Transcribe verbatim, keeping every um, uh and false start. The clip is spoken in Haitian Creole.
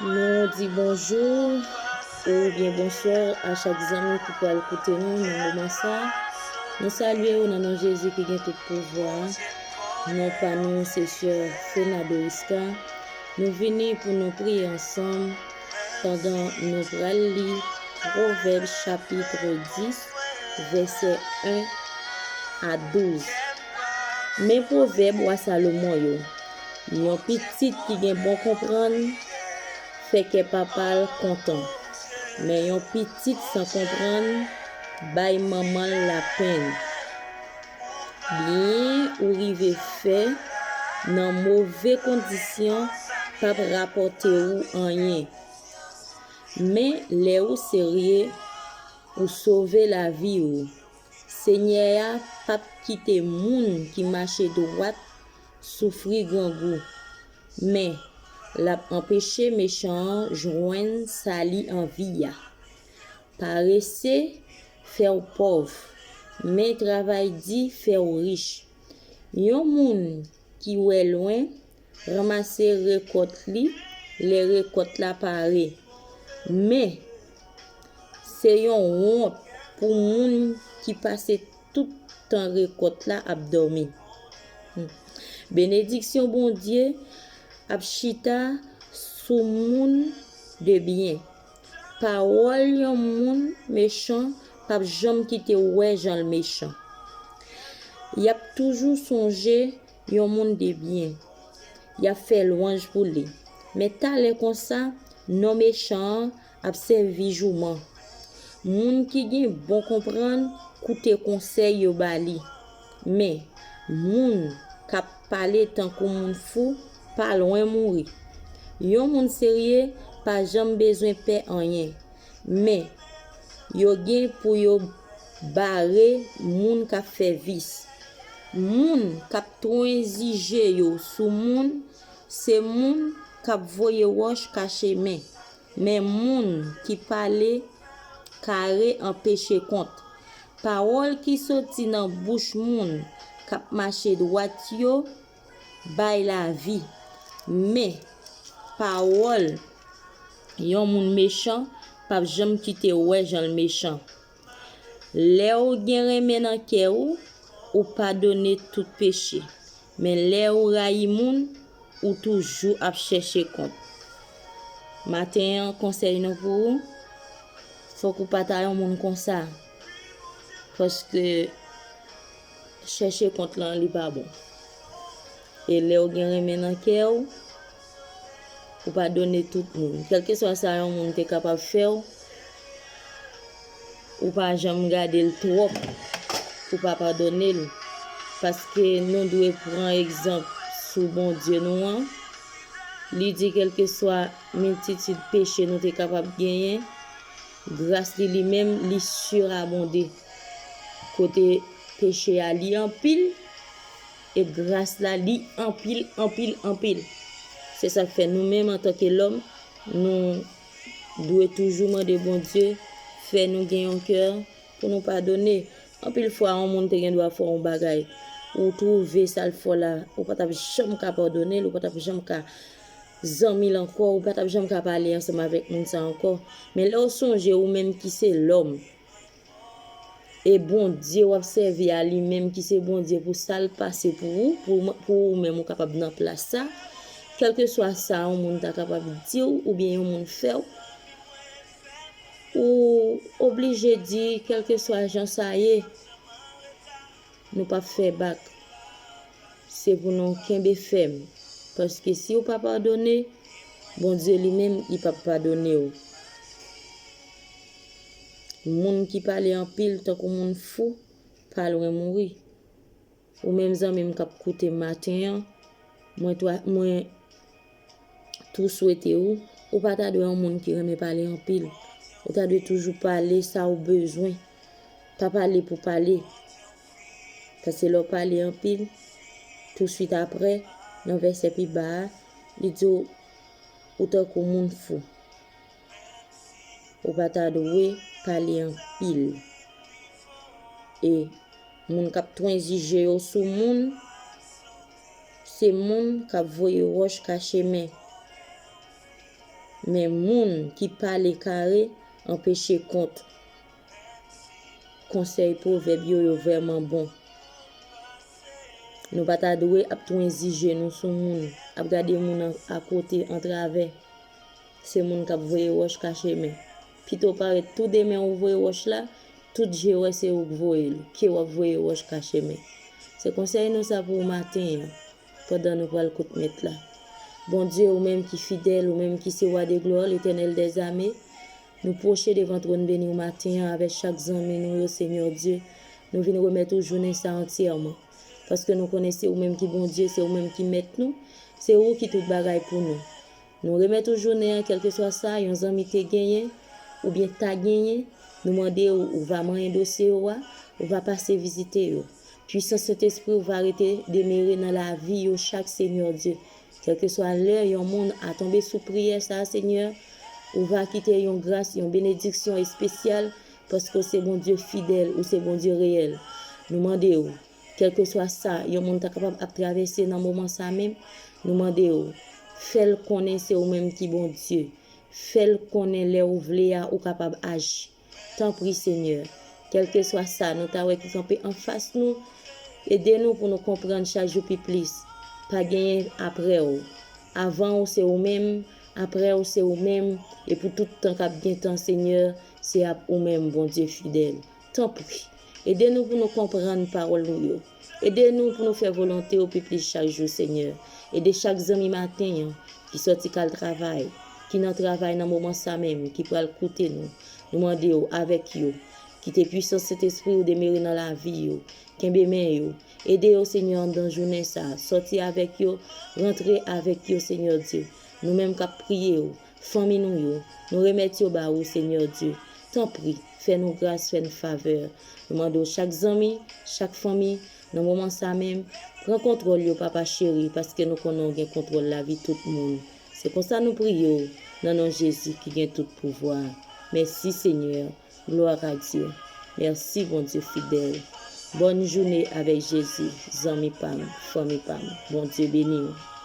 Nou di bonjou oubyen bonswa a chak zanmi ki pral koute nou nan moman sa. Nou salye w nan non Jezi ki gen tout pouvwa. Non pa nou se sè Fena Doriska. Nou vini pou nou priye ansanm pandan nou pral li Pwovèb chapit dis, vèsè en a douz. Men pwovèb wa Salomon yo. Yon pitit ki gen bon konprann fè kè papa l kontan, men yon pitit san konprann bay manman l lapenn. Byen ou rive fè nan move kondisyon p ap rapòte ou anyen. Men lè ou serye, ou sove lavi ou. Senyè a p ap kite moun ki mache dwat soufri grangou, men l ap anpeche mechan an jwenn sa li anvi a. Parese fè w pòv, men travay di fè w rich. Yon moun ki wè lwen ranmase rekòt li lè rekòt la pare. Men, se yon wont pou moun ki pase tout tan rekòt la ap dòmi. Hmm. Benediksyon Bondye ap chita sou moun de byen. Pawòl yon moun mechan p ap janm kite w wè jan l mechan. Y ap toujou sonje yon moun de byen. Y ap fè lwanj pou li. Men talè konsa, non mechan an ap sèvi jouman. Moun ki gen bon konprann koute konsèy yo ba li. Men, moun k ap pale tankou moun fou pa lwen mouri. Yon moun serye pa janm bezwen pè anyen. Men, yo gen pou yo bare moun k ap fè vis. Moun k ap twezi je yo sou moun, se moun k ap voye wòch kache men. Men moun ki pale kare anpeche kont. Pawòl ki soti nan bouch moun k ap mache dwat yo bay lavi. Men, pawòl yon moun mechan p ap janm kite w wè jan l mechan. Lè w gen renmen nan kè w, ou padone tout peche. Men lè w rayi moun, ou toujou ap chèche kont. Maten an, konsèy nou pou ou, fòk ou pa ta yon moun konsa. Paske chèche kont lan, li pa bon. E lè w gen renmen nan kè w, ou padone tout moun. Kèlkeswa sa yon moun te kapab fè w, ou pa janm gade l twòp pou pa padone l. Paske nou dwe pran egzanp sou Bondye nou an. Li di kèlkeswa miltitid peche nou te kapab genyen, gras li, li menm, li sirabonde. Kote peche a, li anpil, e gras la, li anpil, anpil, anpil. Se sa k fè nou menm antanke lòm, nou dwe toujou mande Bondye fè nou gen yon kè pou nou padone. Anpil fwa, yon moun te gen dwa fè w yon bagay, ou twouve sa l fè w la, ou pa t ap janm ka padone l, ou pa t ap janm ka zanmi l ankò, ou pa t ap janm ka pale ansanm avèk moun sa ankò. Men lè w sonje ou menm ki se lòm, e Bondye w ap sèvi a, li menm ki se Bondye pou sa l pase pou ou, pou, pou ou menm ou kapab nan plas sa, kèlkeswa sa yon moun ta kapab di w oubyen yon moun fè w, ou oblije di, kèlkeswa jan sa ye, nou p ap fè bak. Se pou nou kenbe fèm. Paske si w pa padone, Bondye li menm, li p ap padone w. Moun ki pale anpil tankou moun fou, pa lwen mouri. Ou menm zanmi m k ap koute m maten an, mwen twa-, mwen tou swete ou, ou pa ta dwe yon moun ki renmen pale anpil. Ou ta dwe toujou pale sa ou bezwen. Pa pale pou pale. Paske lè w pale anpil, touswit apre, nan vèsè pi ba a, li di w, ou tankou moun fou. Ou pa ta dwe pale anpil. E moun k ap twezi je yo sou moun, se moun k ap voye wòch kache men. Men moun ki pale kare anpeche kont. Konsèy pwovèb yo, yo vrèman bon. Nou pa ta dwe ap twezi je nou sou moun, ap gade moun an, akote, antravè. Se moun k ap voye wòch kache men. Pito parèt tou de men ou voye wòch la, tout je wè se ou k voye l, ke w ap voye wòch kache men. Se konsèy nou sa pou maten an, pandan nou pral kot Mèt la. Bondye, ou menm ki fidèl, ou menm ki se Wa de glwa, Letènèl dèzame, nou pwoche devan twòn beni w maten an avèk chak zanmi nou yo, Senyè Dye. Nou vin remèt ou jounen sa antyèman, paske nou konnen se ou menm ki Bondye, se ou menm ki Mèt nou, se ou ki tout bagay pou nou. Nou remèt ou jounen an, kèlkeswa sa yon zanmi te genyen oubyen ta genyen, nou mande w, ou va manyen dosye yo a, ou va pase vizite yo. Pwisans Sentespri w va rete demere nan lavi yo chak, Senyè Dye. Kèlkeswa lè yon moun a tonbe sou priyè sa a, Senyè, ou va kite yon gras, yon benediksyon espesyal, paske w se Bondye fidèl, ou se Bondye reyèl. Nou mande w, kèlkeswa sa yon moun ta kapab ap travèse nan moman sa menm, nou mande w, fè l konnen se ou menm ki Bondye. Fè l konnen lè ou vle a, ou kapab aji. Tanpri, Senyè, kèlkeswa sa nou ta wè ki kanpe anfas nou, ede nou pou nou konprann chak jou pi plis. Pa genyen aprè w. Avan w se ou menm, aprè w se ou menm, e pou tout tan k ap gen tan, Senyè, se ap ou menm, Bondye fidèl. Tanpri, ede nou pou nou konprann pawòl ou yo. Ede nou pou nou fè volonte w pi plis chak jou, Senyè. Ede chak zanmi maten an ki sòti k al travay, ki nan travay nan moman sa menm, ki pral koute nou. Nou mande w avèk yo. Kite pwisans Sentespri w demere nan lavi yo. Kenbe men yo. Ede yo, Senyè, anndan jounen sa a. Sòti avèk yo, rantre avèk yo, Senyè Dye. Nou menm k ap priye w, fanmi nou yo, nou remèt yo ba ou, Senyè Dye. Tanpri, fè nou gras, fè n favè. Nou mande w chak zanmi, chak fanmi, nan moman sa menm, pran kontwòl yo, Papa cheri, paske nou konnen w gen kontwòl lavi tout moun. Se konsa nou priye w, nan non Jezi ki gen tout pouvwa. Mèsi, Senyè. Gloire à Dieu. Mèsi, Bondye fidèl. Bòn jounen avèk Jezi, zanmi pa m, fanmi pa m. Bondye beni w.